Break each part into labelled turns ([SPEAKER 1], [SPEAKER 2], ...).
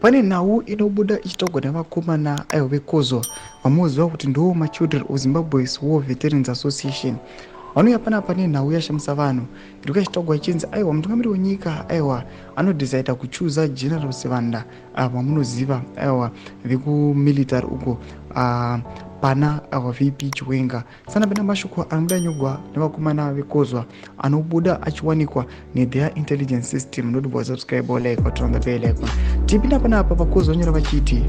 [SPEAKER 1] Pane nhau inobuda ichitaurwa nevakomana aiwa vekozwa vamunoziva kuti ndo machildren of Zimbabwe's War Veterans Association. Vanouya panapa nenhau yashamisa vanhu iri kuya ichitaurwa ichinzi aiwa mutungamiri wenyika aiwa anodecida kuchuza General Sibanda vamunoziva aiwa vekumilitary uko pana aiwa VP Chiwenga. Sana pena mashoko anobuda nyogwa nevakomana vekozwa anobuda achiwanikwa netheir intelligence system. Nodibwa subscribe or like or turn on the bell icon. Tipinda panapa pakozwa nyora vachiti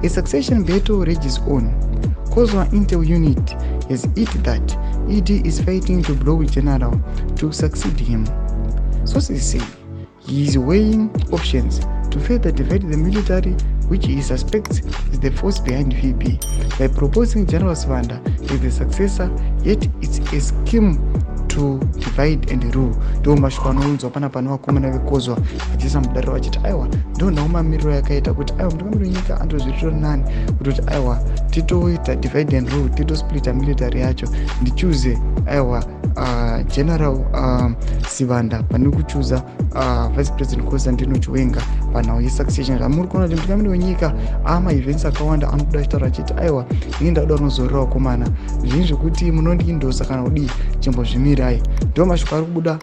[SPEAKER 1] a succession battle rages on. Kozwa intel unit has it that ED is fighting to blow general to succeed him. Sources say he is weighing options to further divide the military, which he suspects is the force behind VP, by proposing General Sibanda as the successor. Yet it's a scheme to divide and rule. Ndo mashoko anounzwa panapa nevakomana vekozwa vachiisa mudariro vachiti aiwa ndo nhau mamiriro yakaita kuti aiwa mutungamiri wenyika andozviritori nani kutoti aiwa titoita divide and rule, titosplita military yacho, ndichuze aiwa General Sibanda pane kuchuza Vice President Constantino Chiwenga panhau yesuccession. Zvamuri kuona kuti mutungamiri wenyika amaevents akawanda anobuda achitaura achiti aiwa ini ndauda unozorora vakomana, zvinhu zvekuti munondiindosa kana kudii, chimbozvimirai. Ndo mashoko ari kubuda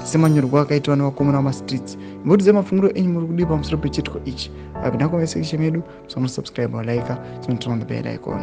[SPEAKER 1] semanyorwa akaitwa nevakomana vamastreets. Imbotidzai mafungiro enyu, muri kudii pamusoro pechiitiko ichi? Apinda comment section yedu, so subscribe, like, turn on the bell icon.